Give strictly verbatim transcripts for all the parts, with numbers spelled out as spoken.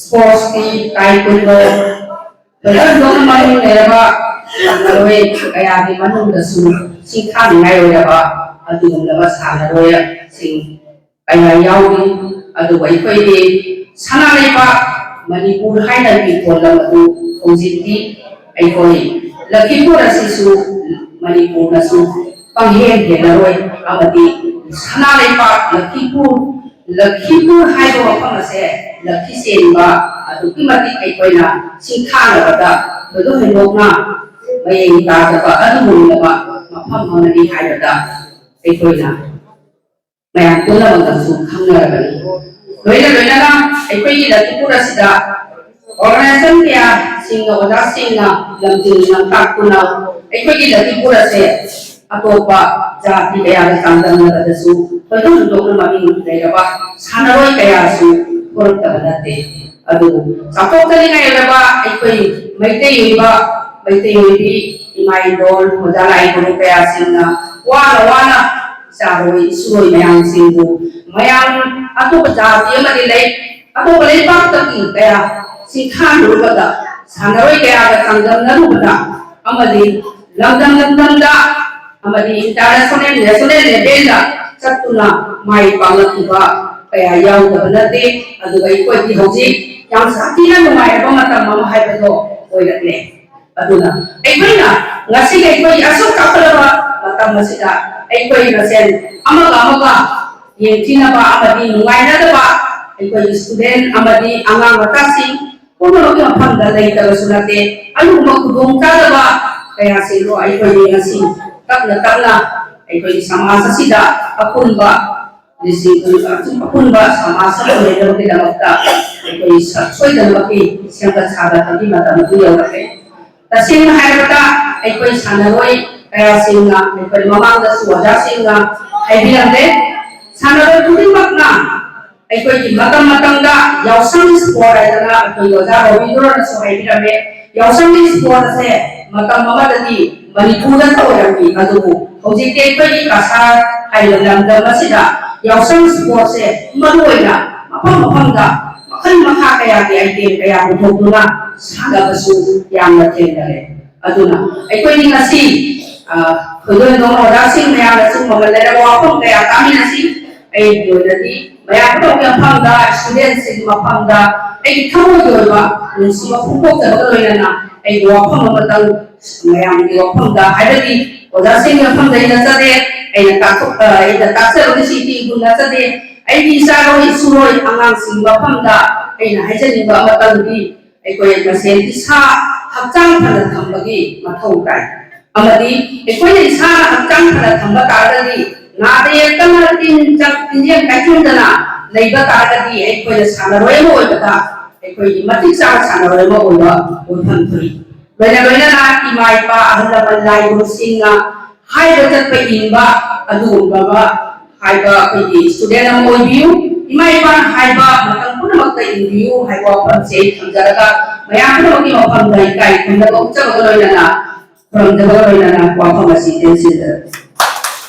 ꯁ꯭ꯄꯣꯔꯠꯁꯀꯤ ꯇꯥꯏꯀꯨꯟꯗꯣ ꯐꯖꯅ ꯃꯃꯤꯡ ꯂꯩꯔꯕ ꯁꯥꯟꯅꯔꯣꯏ ꯀꯌꯥꯒꯤ ꯃꯅꯨꯡꯗꯁꯨ ꯁꯤꯡꯊꯥꯅꯤꯡꯉꯥꯏ ꯑꯣꯏꯔꯕ ꯑꯗꯨꯒꯨꯝꯂꯕ ꯁꯥꯟꯅꯔꯣꯏꯁꯤꯡ ꯀꯌꯥ ꯌꯥꯎꯔꯤ꯫ ꯑꯗꯨꯕꯨ ꯑꯩꯈꯣꯏꯒꯤ ꯁꯅꯥ ꯂꯩꯕꯥꯛ ꯃꯅꯤꯄꯨꯔ ꯍꯥꯏꯅ ꯃꯤꯡꯊꯣꯜ ꯑꯗꯨ ꯍꯧꯖꯤꯛꯇꯤ ꯑꯩꯈꯣꯏ ꯂꯈꯤꯄꯨꯔ ꯑꯁꯤꯁꯨ ꯃꯅꯤꯄꯨꯔꯅꯁꯨ ꯄꯪꯍꯦꯟ ꯍꯦꯜꯂꯔꯣꯏ ꯑꯃꯗꯤ ꯁꯅꯥ ꯂꯩꯕꯥꯛ ꯂꯈꯤꯄꯨꯔ ꯂꯈꯤꯄꯨꯔ ꯍꯥꯏꯕ ꯃꯐꯝ ꯑꯁꯦ ꯂꯈꯤ ꯆꯦꯟꯕ ꯑꯗꯨꯛꯀꯤ ꯃꯇꯤꯛ ꯑꯩꯈꯣꯏꯅ ꯁꯤꯡꯊꯥꯅꯕꯗ ꯊꯣꯏꯗꯣꯛ ꯍꯦꯟꯗꯣꯛꯅ ꯃꯌꯦꯡ ꯇꯥꯗꯕ ꯑꯗꯨꯒꯨꯝꯂꯕ ꯃꯐꯝ ꯑꯃꯅꯤ ꯍꯥꯏꯕꯗ ꯑꯩꯈꯣꯏꯅ ꯃꯌꯥꯝ ꯄꯨꯝꯅꯃꯛꯅꯁꯨ ꯈꯪꯅꯔꯕꯅꯤ꯫ ꯂꯣꯏꯅ ꯂꯣꯏꯅꯅ ꯑꯩꯈꯣꯏꯒꯤ ꯂꯈꯤꯄꯨꯔ ꯑꯁꯤꯗ organization ꯀꯌꯥꯁꯤꯡꯅ ꯑꯣꯖꯥꯁꯤꯡꯅ ꯂꯝꯖꯤꯡ ꯂꯝꯇꯥꯛꯇꯨꯅ ꯑꯩꯈꯣꯏꯒꯤ ꯂꯈꯤꯄꯨꯔ ꯑꯁꯦ ꯑꯇꯣꯞꯄ ꯖꯥꯇꯤ ꯀꯌꯥꯒ ꯆꯥꯡꯗꯝꯅꯕꯗꯁꯨ ꯊꯣꯏꯗꯣꯛ ꯍꯦꯟꯗꯣꯛꯅ ꯃꯃꯤꯡ ꯂꯩꯔꯕ ꯁꯥꯟꯅꯔꯣꯏ ꯀꯌꯥꯁꯨ ꯊꯣꯔꯛꯇꯕ ꯅꯠꯇꯦ꯫ ꯑꯗꯨꯕꯨ ꯆꯥꯎꯊꯣꯛꯆꯅꯤꯡꯉꯥꯏ ꯑꯣꯏꯔꯕ ꯑꯩꯈꯣꯏ ꯃꯩꯇꯩ ꯑꯣꯏꯕ ꯃꯩꯇꯩ ꯑꯣꯏꯕꯤ ꯏꯃꯥ ꯏꯟꯗꯣꯜ ꯑꯣꯖꯥ ꯂꯥꯏ ꯒꯨꯔꯨ ꯀꯌꯥꯁꯤꯡꯅ ꯋꯥꯅ ꯋꯥꯅ ꯏꯆꯥꯔꯣꯏ ꯏꯁꯨꯔꯣꯏ ꯃꯌꯥꯝꯁꯤꯡꯕꯨ ꯃꯌꯥꯝ ꯑꯇꯣꯞꯄ ꯖꯥꯇꯤ ꯑꯃꯗꯤ ꯂꯩ ꯑꯇꯣꯞꯄ ꯂꯩꯕꯥꯛꯇꯒꯤ ꯀꯌꯥ ꯁꯤꯡꯊꯥꯅꯔꯨꯕꯗ ꯁꯥꯟꯅꯔꯣꯏ ꯀꯌꯥꯒ ꯆꯥꯡꯗꯝꯅꯔꯨꯕꯗ ꯑꯃꯗꯤ ꯂꯝꯗꯝ ꯂꯝꯗꯝꯗ ꯑꯃꯗꯤ international national levelꯗ ꯆꯠꯇꯨꯅ ꯃꯥꯏ ꯄꯥꯛꯂꯛꯈꯤꯕ ꯀꯌꯥ ꯌꯥꯎꯗꯕ ꯅꯠꯇꯦ꯫ ꯑꯗꯨꯒ ꯑꯩꯈꯣꯏꯗꯤ ꯍꯧꯖꯤꯛ ꯌꯥꯝ ꯁꯥꯊꯤꯅ ꯅꯨꯡꯉꯥꯏꯔꯕ ꯃꯇꯝ ꯑꯃ ꯍꯥꯏꯕꯗꯣ ꯑꯣꯏꯔꯛꯂꯦ꯫ ꯑꯗꯨꯅ ꯑꯩꯈꯣꯏꯅ ꯉꯁꯤꯒꯤ ꯑꯩꯈꯣꯏꯒꯤ ꯑꯁꯨꯛ ꯆꯥꯎꯈꯠꯂꯕ ꯃꯇꯝ ꯑꯁꯤꯗ ꯑꯩꯈꯣꯏ ꯃꯁꯦꯟ ꯑꯃꯒ ꯑꯃꯒ ꯌꯦꯡꯊꯤꯅꯕ ꯑꯃꯗꯤ ꯅꯨꯡꯉꯥꯏꯅꯗꯕ ꯑꯩꯈꯣꯏꯒꯤ student ꯑꯃꯗꯤ ꯑꯉꯥꯡ ꯃꯆꯥꯁꯤꯡ ꯄꯨꯝꯅꯃꯛꯀꯤ ꯃꯐꯝꯗ ꯂꯩꯇꯕꯁꯨ ꯅꯠꯇꯦ꯫ ꯑꯗꯨꯒꯨꯝꯕ ꯈꯨꯗꯣꯡꯆꯥꯗꯕ ꯀꯌꯥꯁꯤꯡꯗꯣ ꯑꯩꯈꯣꯏꯒꯤ ꯉꯁꯤ ꯇꯞꯅ ꯇꯞꯅ ꯑꯩꯈꯣꯏꯒꯤ ꯁꯃꯥꯖ ꯑꯁꯤꯗ ꯑꯄꯨꯟꯕ ꯂꯤꯁꯤꯡ ꯑꯄꯨꯟꯕ ꯁꯃꯥꯖ ꯑꯃ ꯑꯣꯏꯅꯕꯒꯤꯗꯃꯛꯇ ꯑꯩꯈꯣꯏ ꯁ- ꯁꯣꯏꯗꯅꯃꯛꯀꯤ ꯁꯦꯝꯒꯠ ꯁꯥꯒꯠꯄꯒꯤ ꯃꯇꯝ ꯑꯗꯨ ꯌꯧꯔꯛꯂꯦ꯫ ꯇꯁꯦꯡꯅ ꯍꯥꯏꯔꯕꯗ ꯑꯩꯈꯣꯏ ꯁꯥꯟꯅꯔꯣꯏ ꯀꯌꯥꯁꯤꯡꯅ ꯑꯩꯈꯣꯏ ꯃꯃꯥꯡꯗꯁꯨ ꯑꯣꯖꯥꯁꯤꯡꯅ ꯍꯥꯏꯕꯤꯔꯝꯂꯦ꯫ ꯁꯥꯟꯅꯔꯣꯏ ꯈꯨꯗꯤꯡꯃꯛꯅ ꯑꯩꯈꯣꯏꯒꯤ ꯃꯇꯝ ꯃꯇꯝꯗ ꯌꯥꯎꯁꯪ sport ꯍꯥꯏꯗꯅ ꯑꯩꯈꯣꯏꯒꯤ ꯑꯣꯖꯥ ꯔꯕꯤꯟꯗ꯭ꯔꯅꯁꯨ ꯍꯥꯏꯕꯤꯔꯝꯃꯦ꯫ ꯌꯥꯎꯁꯪꯒꯤ sport ꯑꯁꯦ ꯃꯇꯝ ꯑꯃꯗꯗꯤ ꯃꯅꯤꯄꯨꯔꯗ ꯇꯧꯔꯝꯃꯤ, ꯑꯗꯨꯕꯨ ꯍꯧꯖꯤꯛꯇꯤ ꯑꯩꯈꯣꯏꯒꯤ ꯀꯁꯥꯔ ꯍꯥꯏꯔꯤꯕ ꯂꯝꯗꯝ ꯑꯁꯤꯗ ꯌꯥꯎꯁꯪ sportꯁꯦ ꯃꯔꯨꯑꯣꯏꯅ ꯃꯐꯝ ꯃꯐꯝꯗ ꯃꯈꯜ ꯃꯈꯜ ꯀꯌꯥꯒꯤ ꯑꯥꯏꯇꯦꯝ ꯀꯌꯥ ꯄꯨꯊꯣꯛꯇꯨꯅ ꯁꯥꯟꯅꯕꯁꯨ ꯌꯥꯝꯅ ꯊꯦꯡꯅꯔꯦ꯫ ꯑꯗꯨꯅ ꯑꯩꯈꯣꯏꯒꯤ ꯉꯁꯤ, ꯑ, ꯈꯣꯏꯗꯣꯏꯗꯣꯡ ꯑꯣꯖꯥꯁꯤꯡ ꯃꯌꯥꯝꯅꯁꯨ ꯃꯃꯜ ꯂꯩꯔꯕ ꯋꯥꯐꯝ ꯀꯌꯥ ꯇꯥꯃꯤꯟꯅꯁꯤ꯫ ꯑꯩꯒꯤ ꯑꯣꯏꯅꯗꯤ ꯃꯌꯥꯝ ꯄꯨꯝꯅꯃꯛꯀꯤ ꯃꯐꯝꯗ, ꯏꯁꯇꯨꯗꯦꯟꯁꯤꯡꯒꯤ ꯃꯐꯝꯗ ꯑꯩꯒꯤ ꯊꯃꯣꯏꯒꯤ ꯑꯣꯏꯕ ꯅꯨꯡꯁꯤꯕ ꯐꯣꯡꯗꯣꯛꯆꯕꯒ ꯂꯣꯏꯅꯅ ꯑꯩꯒꯤ ꯋꯥꯐꯝ ꯑꯃꯇꯪ ꯃꯌꯥꯝꯒꯤ ꯋꯥꯐꯝꯗ, ꯍꯥꯏꯕꯗꯤ ꯑꯣꯖꯥꯁꯤꯡꯒꯤ ꯃꯐꯝꯗ ꯑꯩ ꯅꯠꯆꯗꯦ, ꯑꯩꯅ ꯇꯥꯛꯊꯣꯛ-, ꯑ, ꯑꯩꯅ ꯇꯥꯛꯆꯕꯒꯤ ꯁꯤꯇꯤꯕꯨ ꯅꯠꯆꯗꯦ, ꯑꯩꯒꯤ ꯏꯆꯥꯔꯣꯏ ꯏꯁꯨꯔꯣꯏ ꯑꯉꯥꯡꯁꯤꯡꯒꯤ ꯃꯐꯝꯗ ꯑꯩꯅ ꯍꯥꯏꯖꯅꯤꯡꯕ ꯑꯃꯇꯪꯗꯤ, ꯑꯩꯈꯣꯏ ꯃꯁꯦꯟ ꯏꯁꯥ ꯍꯛꯆꯥꯡ ꯐꯅ ꯊꯝꯕꯒꯤ ꯃꯊꯧ ꯇꯥꯏ꯫ ꯑꯃꯗꯤ ꯑꯩꯈꯣꯏꯅ ꯏꯁꯥ ꯍꯛꯆꯥꯡ ꯐꯅ ꯊꯝꯕ ꯇꯥꯔꯒꯗꯤ, ꯅꯥꯗ ꯌꯦꯛꯇꯅ ꯇꯤꯟ ꯆꯪ-, ꯇꯤꯟꯖꯦꯡ ꯀꯥꯏꯆꯨꯗꯅ ꯂꯩꯕ ꯇꯥꯔꯒꯗꯤ, ꯑꯩꯈꯣꯏꯅ ꯁꯥꯟꯅꯔꯣꯏ ꯑꯃ ꯑꯣꯏꯕꯗ ꯑꯩꯈꯣꯏꯒꯤ ꯃꯇꯤꯛ ꯆꯥꯕ ꯁꯥꯟꯅꯔꯣꯏ ꯑꯃ ꯑꯣꯏꯕ ꯑꯣꯏꯐꯝ ꯊꯣꯛꯏ꯫ ꯂꯣꯏꯅ ꯂꯣꯏꯅꯅ ꯏꯃꯥ ꯏꯄꯥ ꯑꯍꯜ ꯂꯃꯟ ꯂꯥꯏ ꯒꯨꯔꯨꯁꯤꯡꯅ ꯍꯥꯏꯕ ꯆꯠꯄ ꯏꯟꯕ ꯑꯗꯨꯒꯨꯝꯕ ꯑꯃ ꯍꯥꯏꯕ ꯑꯩꯈꯣꯏꯒꯤ ꯏꯁꯇꯨꯗꯦꯟ ꯑꯃ ꯑꯣꯏꯕꯤꯌꯨ꯫ ꯏꯃꯥ ꯏꯄꯥꯅ ꯍꯥꯏꯕ ꯃꯇꯝ ꯄꯨꯝꯅꯃꯛꯇ ꯏꯟꯕꯤꯌꯨ ꯍꯥꯏꯕ ꯋꯥꯐꯝꯁꯦ ꯑꯩ ꯊꯝꯖꯔꯒ, ꯃꯌꯥꯝ ꯄꯨꯝꯅꯃꯛꯀꯤ ꯃꯐꯝꯗ ꯏꯀꯥꯏ ꯈꯨꯝꯅꯕ ꯎꯠꯆꯕꯒ ꯂꯣꯏꯅꯅ, ꯈꯨꯔꯨꯝꯖꯕꯒ ꯂꯣꯏꯅꯅ ꯋꯥꯐꯝ ꯑꯁꯤ ꯇꯦꯟꯁꯤꯟꯖꯔꯒꯦ꯫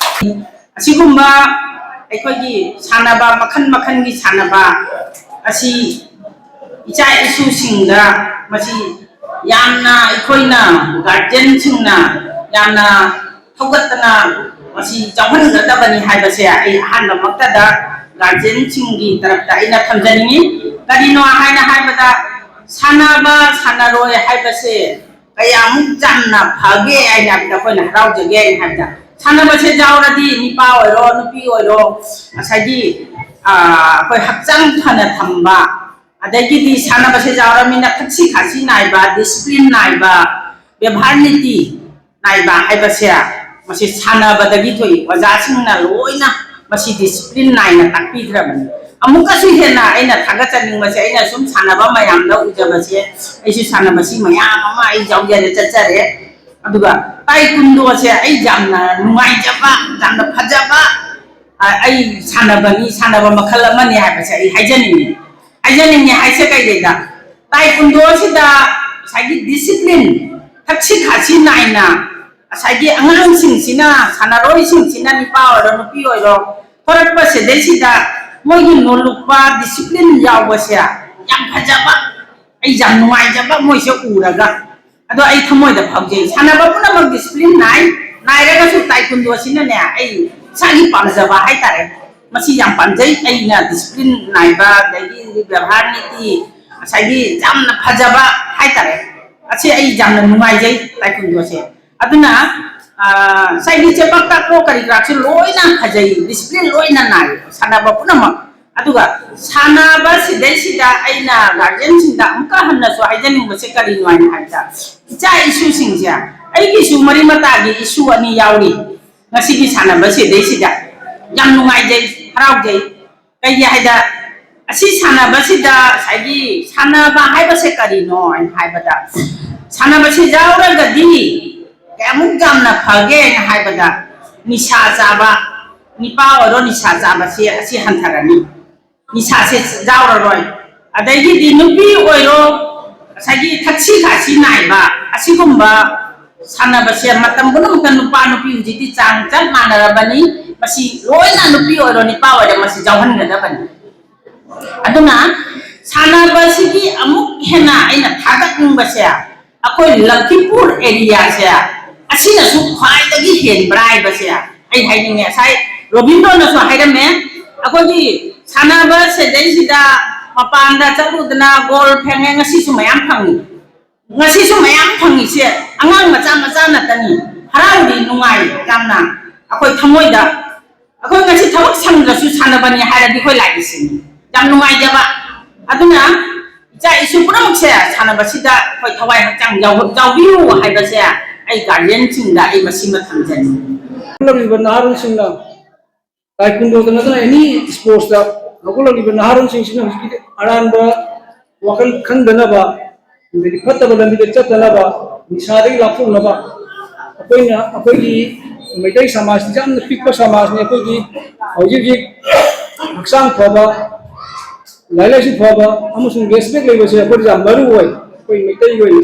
ꯑꯁꯤꯒꯨꯝꯕ ꯑꯩꯈꯣꯏꯒꯤ ꯁꯥꯟꯅꯕ, ꯃꯈꯜ ꯃꯈꯜꯒꯤ ꯁꯥꯟꯅꯕ ꯑꯁꯤ ꯏꯆꯥ ꯏꯁꯨꯁꯤꯡꯗ ꯃꯁꯤ ꯌꯥꯝꯅ ꯑꯩꯈꯣꯏꯅ ꯒꯥꯔꯖꯤꯌꯟꯁꯤꯡꯅ ꯌꯥꯝꯅ ꯊꯧꯒꯠꯇꯅ ꯃꯁꯤ ꯌꯥꯎꯍꯟꯒꯗꯕꯅꯤ ꯍꯥꯏꯕꯁꯦ ꯑꯩ ꯑꯍꯥꯟꯕꯃꯛꯇꯗ ꯒꯥꯔꯖꯤꯌꯟꯁꯤꯡꯒꯤ ꯇꯔꯞꯇ ꯑꯩꯅ ꯊꯝꯖꯅꯤꯡꯉꯤ꯫ ꯀꯔꯤꯅꯣ ꯍꯥꯏꯅ ꯍꯥꯏꯕꯗ, ꯁꯥꯟꯅꯕ ꯁꯥꯟꯅꯔꯣꯏ ꯍꯥꯏꯕꯁꯦ ꯀꯌꯥꯃꯨꯛ ꯌꯥꯝꯅ ꯐꯒꯦ ꯍꯥꯏꯅ ꯍꯥꯏꯕꯗ, ꯑꯩꯈꯣꯏꯅ ꯍꯔꯥꯎꯖꯒꯦ ꯍꯥꯏꯅ ꯍꯥꯏꯕꯗ, ꯁꯥꯟꯅꯕꯁꯦ ꯌꯥꯎꯔꯗꯤ ꯅꯨꯄꯥ ꯑꯣꯏꯔꯣ, ꯅꯨꯄꯤ ꯑꯣꯏꯔꯣ, ꯉꯁꯥꯏꯒꯤ, ꯑ, ꯑꯩꯈꯣꯏ ꯍꯛꯆꯥꯡ ꯐꯅ ꯊꯝꯕ, ꯑꯗꯒꯤꯗꯤ ꯁꯥꯟꯅꯕꯁꯦ ꯌꯥꯎꯔꯃꯤꯅ ꯊꯛꯁꯤ ꯈꯥꯁꯤ ꯅꯥꯏꯕ, ꯗꯤꯁꯤꯄ꯭ꯂꯤꯟ ꯅꯥꯏꯕ, ꯕꯦꯕꯥꯔ ꯅꯤꯇꯤ ꯅꯥꯏꯕ ꯍꯥꯏꯕꯁꯦ ꯃꯁꯤ ꯁꯥꯟꯅꯕꯗꯒꯤ ꯊꯣꯛꯏ꯫ ꯑꯣꯖꯥꯁꯤꯡꯅ ꯂꯣꯏꯅ ꯃꯁꯤ ꯗꯤꯁꯤꯄ꯭ꯂꯤꯟ ꯅꯥꯏꯅ ꯇꯥꯛꯄꯤꯈ꯭ꯔꯕꯅꯤ꯫ ꯑꯃꯨꯛꯀꯁꯨ ꯍꯦꯟꯅ ꯑꯩꯅ ꯊꯥꯒꯠꯆꯅꯤꯡꯕꯁꯦ, ꯑꯩꯅ ꯁꯨꯝ ꯁꯥꯟꯅꯕ ꯃꯌꯥꯝꯗ ꯎꯖꯕꯁꯦ, ꯑꯩꯁꯨ ꯁꯥꯟꯅꯕꯁꯤ ꯃꯌꯥꯝ ꯑꯃ ꯑꯩ ꯌꯥꯎꯖꯔꯦ, ꯆꯠꯆꯔꯦ꯫ ꯑꯗꯨꯒ ꯇꯥꯏꯀꯨꯟꯗꯣꯁꯦ ꯑꯩ ꯌꯥꯝꯅ ꯅꯨꯡꯉꯥꯏꯖꯕ, ꯌꯥꯝꯅ ꯐꯖꯕ, ꯑ, ꯑꯩ ꯁꯥꯟꯅꯕꯅꯤ, ꯁꯥꯟꯅꯕ ꯃꯈꯜ ꯑꯃꯅꯤ ꯍꯥꯏꯕꯁꯦ ꯑꯩ ꯍꯥꯏꯖꯅꯤꯡꯉꯤ꯫ ꯍꯥꯏꯖꯅꯤꯡꯉꯤ ꯍꯥꯏꯁꯦ ꯀꯩꯒꯤꯅꯣꯗ, ꯇꯥꯏꯀꯨꯟꯗꯣꯁꯤꯗ ꯉꯁꯥꯏꯒꯤ ꯗꯤꯁꯤꯄ꯭ꯂꯤꯟ, ꯊꯛꯁꯤ ꯈꯥꯁꯤ ꯅꯥꯏꯅ ꯉꯁꯥꯏꯒꯤ ꯑꯉꯥꯡꯁꯤꯡꯁꯤꯅ, ꯁꯥꯟꯅꯔꯣꯏꯁꯤꯡꯁꯤꯅ, ꯅꯨꯄꯥ ꯑꯣꯏꯔꯣ ꯅꯨꯄꯤ ꯑꯣꯏꯔꯣ, ꯊꯣꯔꯛꯄ ꯁꯤꯗꯩꯁꯤꯗ ꯃꯣꯏꯒꯤ ꯅꯣꯂꯨꯛꯄ ꯗꯤꯁꯤꯄ꯭ꯂꯤꯟ ꯌꯥꯎꯕꯁꯦ ꯌꯥꯝ ꯐꯖꯕ, ꯑꯩ ꯌꯥꯝ ꯅꯨꯡꯉꯥꯏꯖꯕ ꯃꯣꯏꯁꯦ ꯎꯔꯒ꯫ ꯑꯗꯣ ꯑꯩ ꯊꯃꯣꯏꯗ ꯐꯥꯎꯖꯩ꯫ ꯁꯥꯟꯅꯕ ꯄꯨꯝꯅꯃꯛ ꯗꯤꯁꯤꯄ꯭ꯂꯤꯟ ꯅꯥꯏ, ꯅꯥꯏꯔꯒꯁꯨ ꯇꯥꯏꯀꯨꯟꯗꯣꯁꯤꯅꯅꯦ ꯑꯩ ꯏꯁꯥꯒꯤ ꯄꯥꯝꯖꯕ ꯍꯥꯏꯇꯥꯔꯦ꯫ ꯃꯁꯤ ꯌꯥꯝ ꯄꯥꯝꯖꯩ꯫ ꯑꯩꯅ ꯗꯤꯁꯤꯄ꯭ꯂꯤꯟ ꯅꯥꯏꯕ, ꯑꯗꯒꯤ ꯕꯦꯕꯥꯔ ꯅꯤꯇꯤ, ꯉꯁꯥꯏꯒꯤ ꯌꯥꯝꯅ ꯐꯖꯕ ꯍꯥꯏꯇꯥꯔꯦ꯫ ꯑꯁꯤ ꯑꯩ ꯌꯥꯝꯅ ꯅꯨꯡꯉꯥꯏꯖꯩ ꯇꯥꯏꯀꯨꯟꯗꯣꯁꯦ꯫ ꯑꯗꯨꯅ ꯉꯁꯥꯏꯒꯤ ꯆꯦꯄꯥꯛ ꯇꯥꯛꯄ ꯀꯔꯤ ꯀꯔꯥꯁꯨ ꯂꯣꯏꯅ ꯐꯖꯩ, ꯗꯤꯁꯤꯄ꯭ꯂꯤꯟ ꯂꯣꯏꯅ ꯅꯥꯏ ꯁꯥꯟꯅꯕ ꯄꯨꯝꯅꯃꯛ꯫ ꯑꯗꯨꯒ ꯁꯥꯟꯅꯕ ꯁꯤꯗꯩꯁꯤꯗ ꯑꯩꯅ ꯒꯥꯔꯖꯤꯌꯟꯁꯤꯡꯗ ꯑꯃꯨꯛꯀ ꯍꯟꯅꯁꯨ ꯍꯥꯏꯖꯅꯤꯡꯕꯁꯦ ꯀꯔꯤꯅꯣ ꯍꯥꯏꯅ ꯍꯥꯏꯕꯗ, ꯏꯆꯥ ꯏꯁꯨꯁꯤꯡꯁꯦ, ꯑꯩꯒꯤꯁꯨ ꯃꯔꯤ ꯃꯇꯥꯒꯤ ꯏꯁꯨ ꯑꯅꯤ ꯌꯥꯎꯔꯤ ꯉꯁꯤꯒꯤ ꯁꯥꯟꯅꯕ ꯁꯤꯗꯩꯁꯤꯗ꯫ ꯌꯥꯝ ꯅꯨꯡꯉꯥꯏꯖꯩ, ꯍꯔꯥꯎꯖꯩ꯫ ꯀꯩꯒꯤ ꯍꯥꯏꯗ, ꯑꯁꯤ ꯁꯥꯟꯅꯕꯁꯤꯗ ꯉꯁꯥꯏꯒꯤ ꯁꯥꯟꯅꯕ ꯍꯥꯏꯕꯁꯦ ꯀꯔꯤꯅꯣ ꯍꯥꯏꯅ ꯍꯥꯏꯕꯗ, ꯁꯥꯟꯅꯕꯁꯤ ꯌꯥꯎꯔꯒꯗꯤ ꯀꯌꯥꯃꯨꯛ ꯌꯥꯝꯅ ꯐꯒꯦ ꯍꯥꯏꯅ ꯍꯥꯏꯕꯗ, ꯅꯤꯁꯥ ꯆꯥꯕ, ꯅꯤꯄꯥ ꯑꯣꯏꯔꯣ, ꯅꯤꯁꯥ ꯆꯥꯕꯁꯦ ꯑꯁꯤ ꯍꯟꯊꯔꯅꯤ, ꯅꯤꯁꯥꯁꯦ ꯌꯥꯎꯔꯔꯣꯏ꯫ ꯑꯗꯒꯤꯗꯤ ꯅꯨꯄꯤ ꯑꯣꯏꯔꯣ, ꯉꯁꯥꯏꯒꯤ ꯊꯛꯁꯤ ꯈꯥꯁꯤ ꯅꯥꯏꯕ, ꯑꯁꯤꯒꯨꯝꯕ ꯁꯥꯟꯅꯕꯁꯦ ꯃꯇꯝ ꯄꯨꯝꯅꯃꯛꯇ ꯅꯨꯄꯥ ꯅꯨꯄꯤ ꯍꯧꯖꯤꯛꯇꯤ ꯆꯥꯡ ꯆꯞ ꯃꯥꯟꯅꯔꯕꯅꯤ꯫ ꯃꯁꯤ ꯂꯣꯏꯅ ꯅꯨꯄꯤ ꯑꯣꯏꯔꯣ ꯅꯨꯄꯥ ꯑꯣꯏꯔꯣ ꯃꯁꯤ ꯌꯥꯎꯍꯟꯒꯗꯕꯅꯤ꯫ ꯑꯗꯨꯅ ꯁꯥꯟꯅꯕꯁꯤꯒꯤ ꯑꯃꯨꯛ ꯍꯦꯟꯅ ꯑꯩꯅ ꯊꯥꯒꯠꯅꯤꯡꯕꯁꯦ, ꯑꯩꯈꯣꯏ ꯂꯈꯤꯄꯨꯔ ꯑꯦꯔꯤꯌꯥꯁꯦ ꯑꯁꯤꯅꯁꯨ ꯈ꯭ꯋꯥꯏꯗꯒꯤ ꯍꯦꯟꯕ꯭ꯔꯥ ꯍꯥꯏꯕꯁꯦ ꯑꯩ ꯍꯥꯏꯅꯤꯡꯉꯦ꯫ ꯉꯁꯥꯏ ꯔꯣꯕꯤꯟꯗ꯭ꯔꯣꯅꯁꯨ ꯍꯥꯏꯔꯝꯃꯦ, ꯑꯩꯈꯣꯏꯒꯤ ꯁꯥꯟꯅꯕ ꯁꯤꯗꯩꯁꯤꯗ ꯃꯄꯥꯟꯗ ꯆꯠꯂꯨꯗꯅ ꯒꯣꯜ ꯐꯦꯡꯉꯦ, ꯉꯁꯤꯁꯨ ꯃꯌꯥꯝ ꯐꯪꯉꯤ꯫ ꯉꯁꯤꯁꯨ ꯃꯌꯥꯝ ꯐꯪꯉꯤꯁꯦ ꯑꯉꯥꯡ ꯃꯆꯥ ꯃꯆꯥ ꯅꯠꯇꯅꯤ꯫ ꯍꯔꯥꯎꯔꯤ, ꯅꯨꯡꯉꯥꯏ ꯌꯥꯝꯅ꯫ ꯑꯩꯈꯣꯏ ꯊꯃꯣꯏꯗ ꯑꯩꯈꯣꯏ ꯉꯁꯤ ꯊꯕꯛ ꯁꯪꯗ꯭ꯔꯁꯨ ꯁꯥꯟꯅꯕꯅꯤ ꯍꯥꯏꯔꯗꯤ ꯑꯩꯈꯣꯏ ꯂꯥꯛꯏꯁꯤꯅꯤ꯫ ꯌꯥꯝ ꯅꯨꯡꯉꯥꯏꯖꯕ꯫ ꯑꯗꯨꯅ ꯏꯆꯥ ꯏꯁꯨ ꯄꯨꯝꯅꯃꯛꯁꯦ ꯁꯥꯟꯅꯕꯁꯤꯗ ꯑꯩꯈꯣꯏ ꯊꯋꯥꯏ ꯍꯛꯆꯥꯡ ꯌꯥꯎ-, ꯌꯥꯎꯕꯤꯌꯨ ꯍꯥꯏꯕꯁꯦ ꯑꯩ ꯒꯥꯔꯖꯤꯌꯟꯁꯤꯡꯗ ꯑꯩ ꯃꯁꯤꯃ ꯊꯝꯖꯅꯤꯡꯉꯤ꯫ ꯍꯧꯒꯠꯂꯛꯂꯤꯕ ꯅꯍꯥꯔꯣꯜꯁꯤꯡꯅ, ꯇꯥꯏꯀꯨꯟꯗꯣꯗ ꯅꯠꯇꯅ ꯑꯦꯅꯤ ꯁ꯭ꯄꯣꯔꯠꯁꯇ ꯍꯧꯒꯠꯂꯛꯂꯤꯕ ꯅꯍꯥꯔꯣꯜꯁꯤꯡꯁꯤꯅ ꯍꯧꯖꯤꯛꯀꯤ ꯑꯔꯥꯟꯕ ꯋꯥꯈꯜ ꯈꯟꯗꯅꯕ, ꯑꯗꯒꯤ ꯐꯠꯇꯕ ꯂꯝꯕꯤꯗ ꯆꯠꯇꯅꯕ, ꯅꯤꯁꯥꯗꯒꯤ ꯂꯥꯞꯊꯣꯛꯅꯕ, ꯑꯩꯈꯣꯏꯅ, ꯑꯩꯈꯣꯏꯒꯤ ꯃꯩꯇꯩ ꯁꯃꯥꯖꯁꯤ ꯌꯥꯝꯅ ꯄꯤꯛꯄ ꯁꯃꯥꯖꯅꯤ꯫ ꯑꯩꯈꯣꯏꯒꯤ ꯍꯧꯖꯤꯛ ꯍꯧꯖꯤꯛ ꯍꯛꯆꯥꯡ ꯐꯕ, ꯂꯥꯏꯔꯤꯛ ꯂꯥꯏꯁꯨ ꯐꯕ ꯑꯃꯁꯨꯡ ꯔꯦꯁꯄꯦꯛ ꯂꯩꯕꯁꯦ ꯑꯩꯈꯣꯏꯗ ꯌꯥꯝ ꯃꯔꯨ ꯑꯣꯏ꯫ ꯑꯩꯈꯣꯏ ꯃꯩꯇꯩꯒꯤ ꯑꯣꯏꯅ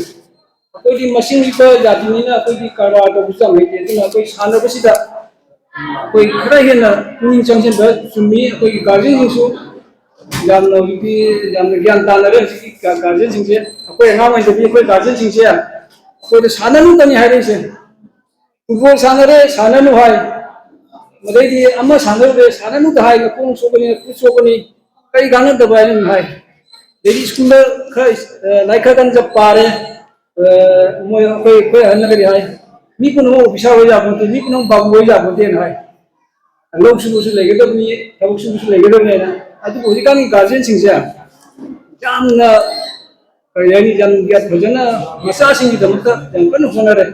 ꯑꯩꯈꯣꯏꯗꯤ ꯃꯁꯤꯡ ꯄꯤꯛꯄ ꯖꯥꯇꯤꯅꯤꯅ ꯑꯩꯈꯣꯏꯗꯤ ꯀꯔꯕꯥꯔ ꯇꯧꯕꯁꯨ ꯌꯥꯝ ꯍꯩꯇꯦ꯫ ꯑꯗꯨꯅ ꯑꯩꯈꯣꯏ ꯁꯥꯟꯅꯕꯁꯤꯗ ꯑꯩꯈꯣꯏ ꯈꯔ ꯍꯦꯟꯅ ꯄꯨꯛꯅꯤꯡ ꯆꯪꯁꯤꯟꯕ ꯆꯨꯝꯃꯤ꯫ ꯑꯩꯈꯣꯏꯒꯤ ꯒꯥꯔꯖꯤꯌꯟꯁꯤꯡꯁꯨ ꯌꯥꯝꯅ ꯍꯧꯖꯤꯛꯇꯤ ꯌꯥꯝꯅ ꯒ꯭ꯌꯥꯟ ꯇꯥꯅꯔꯦ ꯍꯧꯖꯤꯛꯀꯤ ꯒꯥꯔꯖꯤꯌꯟꯁꯤꯡꯁꯦ꯫ ꯑꯩꯈꯣꯏ ꯑꯉꯥꯡ ꯑꯣꯏꯗꯕꯤ ꯑꯩꯈꯣꯏ ꯒꯥꯔꯖꯤꯌꯟꯁꯤꯡꯁꯦ ꯑꯩꯈꯣꯏꯗ ꯁꯥꯟꯅꯅꯨꯇꯅꯤ ꯍꯥꯏꯔꯛꯏꯁꯦ꯫ ꯐꯨꯠꯕꯣꯜ ꯁꯥꯟꯅꯔꯦ, ꯁꯥꯟꯅꯅꯨ ꯍꯥꯏ꯫ ꯃꯗꯩꯗꯤ ꯑꯃ ꯁꯥꯟꯅꯔꯨꯔꯦ, ꯁꯥꯟꯅꯅꯨꯗ ꯍꯥꯏ, ꯅꯈꯣꯡ ꯁꯣꯛꯀꯅꯤ, ꯅꯈꯨꯠ ꯁꯣꯛꯀꯅꯤ, ꯀꯔꯤ ꯀꯥꯟꯅꯗꯕ ꯍꯥꯏꯅ ꯑꯗꯨꯝ ꯍꯥꯏ꯫ ꯑꯗꯩꯗꯤ ꯁ꯭ꯀꯨꯜꯗ ꯈꯔ, ꯑ, ꯂꯥꯏꯔꯤꯛ ꯈꯔ ꯀꯟꯅ ꯄꯥꯔꯦ, ꯑ, ꯃꯣꯏ ꯑꯩꯈꯣꯏ, ꯑꯩꯈꯣꯏ ꯑꯍꯟꯅ ꯀꯔꯤ ꯍꯥꯏ? "ꯃꯤ ꯄꯨꯝꯅꯃꯛ ꯑꯣꯐꯤꯁꯥꯔ ꯑꯣꯏ ꯌꯥꯄꯣꯟꯇꯦ, ꯃꯤ ꯄꯨꯝꯅꯃꯛ ꯕꯥꯕꯨ ꯑꯣꯏ ꯌꯥꯄꯣꯟꯇꯦꯅ" ꯍꯥꯏ꯫ "ꯂꯧ ꯁꯨꯕꯁꯨ ꯂꯩꯒꯗꯕꯅꯤ, ꯊꯕꯛ ꯁꯨꯕꯁꯨ ꯂꯩꯒꯗꯕꯅꯦꯅ"꯫ ꯑꯗꯨꯕꯨ ꯍꯧꯖꯤꯛꯀꯥꯟꯒꯤ ꯒꯥꯔꯖꯤꯌꯟꯁꯤꯡꯁꯦ ꯌꯥꯝꯅ, ꯀꯔꯤ ꯍꯥꯏꯅꯤ, ꯌꯥꯝ ꯐꯖꯅ ꯃꯆꯥꯁꯤꯡꯒꯤꯗꯃꯛꯇ ꯌꯥꯝ ꯀꯟꯅ ꯍꯣꯠꯅꯔꯦ꯫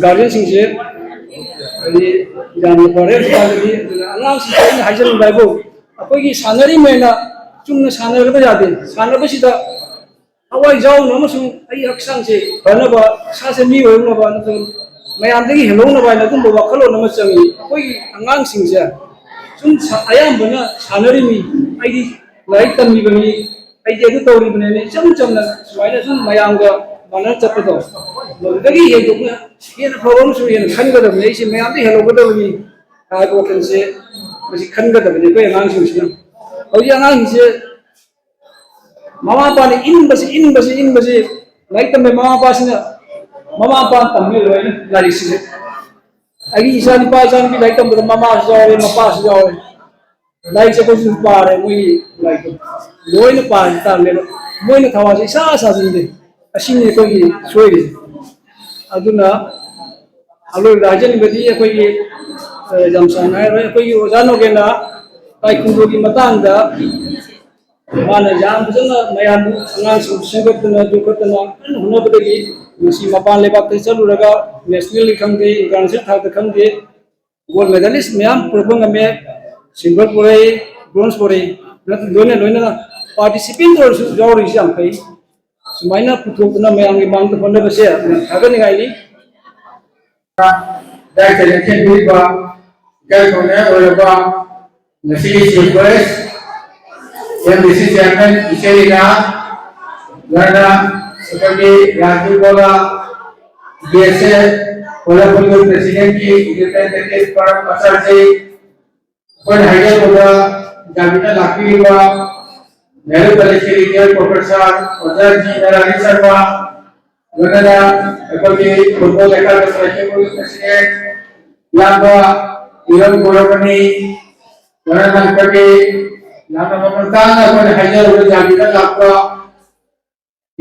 ꯒꯥꯔꯖꯤꯌꯟꯁꯤꯡꯁꯦ ꯍꯥꯏꯗꯤ ꯌꯥꯝꯅ ꯐꯔꯦ ꯍꯧꯖꯤꯛꯀꯥꯟꯗꯗꯤ꯫ ꯑꯗꯨꯅ ꯑꯉꯥꯡꯁꯤꯡꯁꯦ ꯑꯩꯅ ꯍꯥꯏꯖꯅꯤꯡꯕ ꯍꯥꯏꯕꯨ, ꯑꯩꯈꯣꯏꯒꯤ ꯁꯥꯟꯅꯔꯤꯃꯦꯅ ꯆꯨꯝꯅ ꯁꯥꯟꯅꯔꯒ ꯌꯥꯗꯦ꯫ ꯁꯥꯟꯅꯕꯁꯤꯗ ꯊꯋꯥꯏ ꯌꯥꯎꯅ ꯑꯃꯁꯨꯡ ꯑꯩ ꯍꯛꯆꯥꯡꯁꯦ ꯐꯅꯕ, ꯏꯁꯥꯁꯦ ꯃꯤ ꯑꯣꯏꯔꯛꯅꯕ ꯅꯠꯇ꯭ꯔꯒ ꯃꯌꯥꯝꯗꯒꯤ ꯍꯦꯟꯗꯣꯛꯅꯕ ꯍꯥꯏꯅ ꯑꯗꯨꯝꯕ ꯋꯥꯈꯜꯂꯣꯟ ꯑꯃ ꯆꯪꯉꯤ꯫ ꯑꯩꯈꯣꯏꯒꯤ ꯑꯉꯥꯡꯁꯤꯡꯁꯦ ꯁꯨꯝ ꯁ-, ꯑꯌꯥꯝꯕꯅ ꯁꯥꯟꯅꯔꯤꯃꯤ, ꯑꯩꯗꯤ ꯂꯥꯏꯔꯤꯛ ꯇꯝꯃꯤꯕꯅꯤ, ꯑꯩꯗꯤ ꯑꯗꯨ ꯇꯧꯔꯤꯕꯅꯦꯅ ꯏꯆꯝ ꯆꯝꯅ ꯁꯨꯃꯥꯏꯅ ꯁꯨꯝ ꯃꯌꯥꯝꯒ ꯃꯥꯟꯅ ꯆꯠꯄꯗꯣ, ꯃꯗꯨꯗꯒꯤ ꯍꯦꯟꯗꯣꯛꯅ ꯍꯦꯟꯅ ꯐꯕ ꯑꯃꯁꯨ ꯍꯦꯟꯅ ꯈꯟꯒꯗꯕꯅꯤ, ꯑꯩꯁꯦ ꯃꯌꯥꯝꯗꯒꯤ ꯍꯦꯜꯍꯧꯒꯗꯕꯅꯤ ꯍꯥꯏꯕ ꯋꯥꯈꯜꯁꯦ ꯃꯁꯤ ꯈꯟꯒꯗꯕꯅꯤ ꯑꯩꯈꯣꯏ ꯑꯉꯥꯡꯁꯤꯡꯁꯤꯅ꯫ ꯍꯧꯖꯤꯛ ꯑꯉꯥꯡꯁꯤꯡꯁꯦ ꯃꯃꯥ ꯃꯄꯥꯅ ꯏꯟꯕꯁꯤ, ꯏꯟꯕꯁꯤ, ꯏꯟꯕꯁꯤ, ꯂꯥꯏꯔꯤꯛ ꯇꯝꯕ ꯃꯃꯥ ꯃꯄꯥꯁꯤꯅ, ꯃꯃꯥ ꯃꯄꯥꯅ ꯇꯝꯕ ꯂꯣꯏꯅ ꯂꯥꯏꯔꯤꯛꯁꯤꯁꯨ꯫ ꯑꯩꯒꯤ ꯏꯆꯥ ꯅꯨꯄꯥ, ꯏꯆꯥ ꯅꯨꯄꯤ ꯂꯥꯏꯔꯤꯛ ꯇꯝꯕꯗ ꯃꯃꯥꯁꯨ ꯌꯥꯎꯔꯦ, ꯃꯄꯥꯁꯨ ꯌꯥꯎꯔꯦ꯫ ꯂꯥꯏꯔꯤꯛꯁꯦ ꯑꯩꯈꯣꯏꯁꯨ ꯄꯥꯔꯦ, ꯃꯣꯏꯒꯤ ꯂꯥꯏꯔꯤꯛꯇꯣ ꯂꯣꯏꯅ ꯄꯥꯔꯦ ꯇꯥꯔꯝꯃꯦ꯫ ꯑꯗꯣ ꯃꯣꯏꯅ ꯊꯋꯥꯏꯁꯦ ꯏꯁꯥ ꯁꯥꯖꯤꯟꯗꯦ꯫ ꯑꯁꯤꯅꯤ ꯑꯩꯈꯣꯏꯒꯤ ꯁꯣꯏꯔꯤꯁꯦ꯫ ꯑꯗꯨꯅ ꯑꯔꯣꯏꯕꯗ ꯍꯥꯏꯖꯅꯤꯡꯕꯗꯤ ꯑꯩꯈꯣꯏꯒꯤ, ꯑ, ꯌꯥꯝ ꯁꯥꯡꯅ ꯍꯥꯏꯔꯣꯏ, ꯑꯩꯈꯣꯏꯒꯤ ꯑꯣꯖꯥ ꯅꯣꯒꯦꯟꯅ ꯇꯥꯏꯀꯨꯟꯗꯣꯒꯤ ꯃꯇꯥꯡꯗ ꯃꯥꯅ ꯌꯥꯝ ꯐꯖꯅ ꯃꯌꯥꯝ ꯑꯉꯥꯡꯁꯤꯡ ꯁꯦꯝꯒꯠꯇꯅ ꯌꯣꯛꯈꯠꯇꯅ ꯀꯟꯅ ꯍꯣꯠꯅꯕꯗꯒꯤ ꯉꯁꯤ ꯃꯄꯥꯟ ꯂꯩꯕꯥꯛꯇ ꯆꯠꯂꯨꯔꯒ ꯅꯦꯁꯅꯦꯜꯒꯤ ꯈꯪꯗꯦ, ꯏꯟꯇꯔꯅꯦꯁꯅꯦꯜ ꯊꯥꯛꯇ ꯈꯪꯗꯦ, ꯒꯣꯜ ꯃꯦꯗꯥꯂꯤꯁ ꯃꯌꯥꯝ ꯄꯨꯔꯛꯄ ꯉꯝꯃꯦ꯫ ꯁꯤꯜꯚꯔ ꯄꯨꯔꯛꯏ, ꯕ꯭ꯔꯣꯟꯖ ꯄꯨꯔꯛꯏ, ꯂꯣꯏꯅ ꯂꯣꯏꯅꯅ ꯄꯥꯔꯇꯤꯁꯤꯄꯦꯟ ꯑꯣꯏꯔꯁꯨ ꯌꯥꯎꯔꯤꯁꯤ ꯌꯥꯝ ꯐꯩ꯫ ꯁꯨꯃꯥꯏꯅ ꯄꯨꯊꯣꯛꯇꯨꯅ ꯃꯌꯥꯝꯒꯤ ꯃꯥꯡꯗ ꯍꯣꯠꯅꯕꯁꯦ ꯌꯥꯝꯅ ꯊꯥꯒꯠꯅꯤꯡꯉꯥꯏꯅꯤ꯫ ꯗꯥꯏꯇ ꯂꯦꯡꯁꯤꯟꯕꯤꯔꯤꯕ ꯏꯀꯥꯏ ꯈꯨꯝꯅꯩ ꯑꯣꯏꯔꯕ ꯉꯁꯤꯒꯤ ꯆꯤꯐ ꯒꯦꯁ, ꯑꯦꯝ ꯗꯤ ꯁꯤ ꯆꯤꯌꯥꯔꯃꯦꯟ ꯏꯆꯦ ꯔꯤꯅꯥ, ꯂꯣꯏꯅꯅ ꯑꯩꯈꯣꯏꯒꯤ ꯔꯥꯖꯨ ꯕꯣꯂꯥ, ꯕꯤ ꯑꯦꯁ ꯑꯦ ꯀꯣꯂꯥꯄꯨꯔꯒꯤ ꯄ꯭ꯔꯦꯁꯤꯗꯦꯟꯠꯀꯤ ꯔꯤꯄ꯭ꯔꯦꯖꯦꯟꯇꯦꯇꯤꯚ ꯄ꯭ꯔꯥꯏꯝ ꯃꯥꯁꯇꯔꯁꯤ, ꯑꯩꯈꯣꯏꯅ ꯍꯥꯏꯖꯕꯗ ꯌꯥꯕꯤꯅ ꯂꯥꯛꯄꯤꯔꯤꯕ ꯅꯦꯍꯔꯨ ꯀꯂꯦꯖꯀꯤ ꯔꯤꯇꯥꯌꯔ ꯄ꯭ꯔꯣꯐꯦꯁꯔ ꯑꯣꯖꯥ ꯖꯤ ꯅꯥꯔꯥꯌꯟ ꯁꯔꯃ, ꯂꯣꯏꯅꯅ ꯑꯩꯈꯣꯏꯒꯤ ꯐꯨꯠꯕꯣꯜ ꯑꯦꯀꯥꯗꯃꯤ ꯂꯩꯈꯤꯕꯒꯤ ꯄ꯭ꯔꯁꯤꯗꯦꯟ ꯏꯌꯥꯝꯕ ꯏꯔꯝ ꯒꯣꯔꯃꯅꯤ, ꯂꯣꯏꯅꯅ ꯑꯩꯈꯣꯏꯒꯤ ꯌꯥꯝꯅ ꯃꯃꯜ ꯇꯥꯡꯅ ꯑꯩꯈꯣꯏꯅ ꯍꯥꯏꯖꯔꯤꯕ ꯌꯥꯕꯤꯅ ꯂꯥꯛꯄ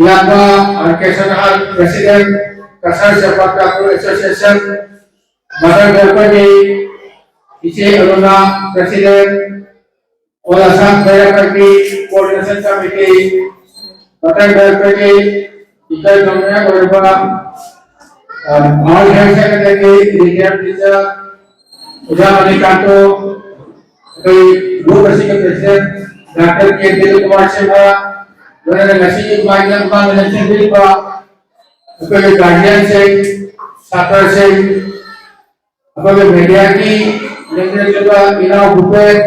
ꯏꯌꯥꯝꯕ R K Sanahal, president, Kasar Chempak Tangkhul association, ꯃꯊꯪꯗ ꯑꯩꯈꯣꯏꯒꯤ ꯏꯆꯦ ꯑꯔꯨꯅꯥ, ꯄ꯭ꯔꯁꯤꯗꯦꯟ, ꯑꯣꯜ ꯑꯁꯥꯝ ꯈ꯭ꯋꯥꯏꯔꯥꯛꯄꯝꯒꯤ ꯀꯣꯑꯣꯔꯗꯤꯅꯦꯁꯟ ꯀꯃꯤꯇꯤ, ꯃꯊꯪꯗ ꯑꯩꯈꯣꯏꯒꯤ ꯏꯀꯥꯏ ꯈꯨꯝꯅꯅꯤꯡꯉꯥꯏ ꯑꯣꯏꯔꯕ, ꯑ, ꯑꯥꯜ ꯍꯥꯌꯔ ꯁꯦꯀꯦꯟꯗꯔꯤꯒꯤ ꯔꯤꯇꯥꯌꯔ ꯇꯤꯆꯔ ꯑꯣꯖꯥ ꯃꯅꯤꯀꯥꯟꯇꯣ, ꯑꯩꯈꯣꯏ ꯒ꯭ꯔꯨꯞ ꯑꯁꯤꯒꯤ president doctor K Dilip Kumar Singha, ꯂꯣꯏꯅꯅ ꯉꯁꯤꯒꯤ ꯃꯥꯏꯅ ꯃꯥꯡꯗꯅ ꯆꯦꯟꯕꯤꯔꯤꯕ ꯑꯩꯈꯣꯏꯒꯤ ꯒꯥꯔꯖꯤꯌꯟꯁꯤꯡ, ꯁꯥꯇ꯭ꯔꯁꯤꯡ, ꯑꯩꯈꯣꯏꯒꯤ ꯃꯦꯗꯤꯌꯥꯒꯤ ꯂꯦꯡꯖꯦꯜ ꯏꯅꯥꯎ ꯚꯨꯄꯦꯟ,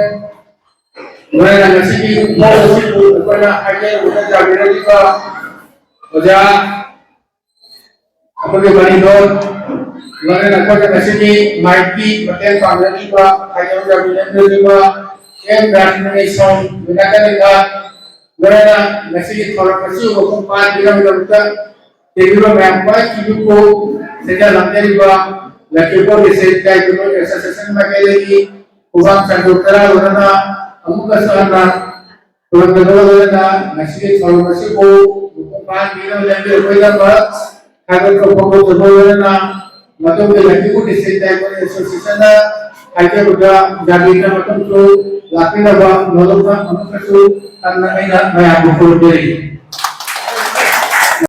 ꯂꯣꯏꯅꯅ ꯉꯁꯤꯒꯤ ꯐꯣꯔꯝ ꯑꯁꯤꯕꯨ ꯑꯩꯈꯣꯏꯅ ꯍꯥꯏꯖꯔꯨꯕꯗ ꯌꯥꯕꯤꯔꯛꯂꯤꯕ ꯑꯣꯖꯥ ꯑꯩꯈꯣꯏꯒꯤ ꯃꯅꯤꯊꯣꯟ, ꯂꯣꯏꯅꯅ ꯑꯩꯈꯣꯏꯒꯤ ꯉꯁꯤꯒꯤ ꯃꯥꯏꯛꯀꯤ ꯃꯇꯦꯡ ꯄꯥꯡꯖꯔꯤꯕ, ꯍꯥꯏꯖꯕ ꯌꯥꯕꯤꯔꯛꯂꯤꯕ ꯑꯦꯝ ꯔꯥꯖꯃꯅꯤ ꯁꯣꯝ, ꯕꯤꯅꯥꯀꯥꯅꯤꯀꯥ, ꯂꯣꯏꯅꯅ ꯉꯁꯤꯒꯤ ꯊꯧꯔꯝ ꯑꯁꯤꯕꯨ ꯃꯄꯨꯡ ꯐꯥꯍꯟꯕꯤꯅꯕꯒꯤꯗꯃꯛꯇ ꯇꯦꯕꯤꯜ ꯃꯌꯥꯝ ꯈ꯭ꯋꯥꯏ ꯊꯤꯕꯤꯀꯣ ꯁꯦꯟꯖꯥ ꯂꯥꯡꯖꯔꯤꯕ ꯂꯛꯈꯤꯄꯨꯔ ꯗꯤꯁꯇ꯭ꯔꯤꯛ ꯏꯀꯥꯏ ꯈꯨꯝꯅꯕ ꯑꯦꯁꯣꯁꯤꯌꯦꯁꯟ ꯃꯥꯏꯀꯩꯗꯒꯤ ꯈꯨꯕꯥꯛ ꯆꯟꯗꯣꯛꯇꯅ ꯂꯣꯏꯅꯅ ꯑꯃꯨꯛꯀꯁꯨ ꯍꯟꯅ ꯈꯨꯔꯨꯝꯖꯗꯨꯅ ꯂꯣꯏꯅꯅ ꯉꯁꯤꯒꯤ ꯊꯧꯔꯝ ꯑꯁꯤꯕꯨ ꯃꯄꯨꯡ ꯐꯥꯍꯟꯕꯤꯅꯕ ꯂꯝꯕꯤ ꯑꯩꯈꯣꯏꯗꯃꯛ ꯊꯥꯒꯠꯄ ꯐꯣꯡꯗꯣꯛꯆꯕ ꯂꯣꯏꯅꯅ ꯃꯇꯨꯡꯒꯤ ꯂꯛꯈꯤꯄꯨꯔ ꯗꯤꯁꯇ꯭ꯔꯤꯛ ꯏꯀꯥꯏ ꯈꯨꯝꯅꯕ ꯑꯦꯁꯣꯁꯤꯌꯦꯁꯟꯅ ꯍꯥꯏꯖꯕꯗ ꯌꯥꯕꯤꯗ ꯃꯇꯝꯁꯨ ꯂꯥꯛꯄꯤꯅꯕ ꯅꯣꯂꯨꯛꯅ ꯑꯃꯨꯛꯀꯁꯨ ꯍꯟꯅ ꯑꯩꯅ ꯃꯌꯥꯝꯕꯨ ꯈꯨꯔꯨꯝꯖꯔꯤ꯫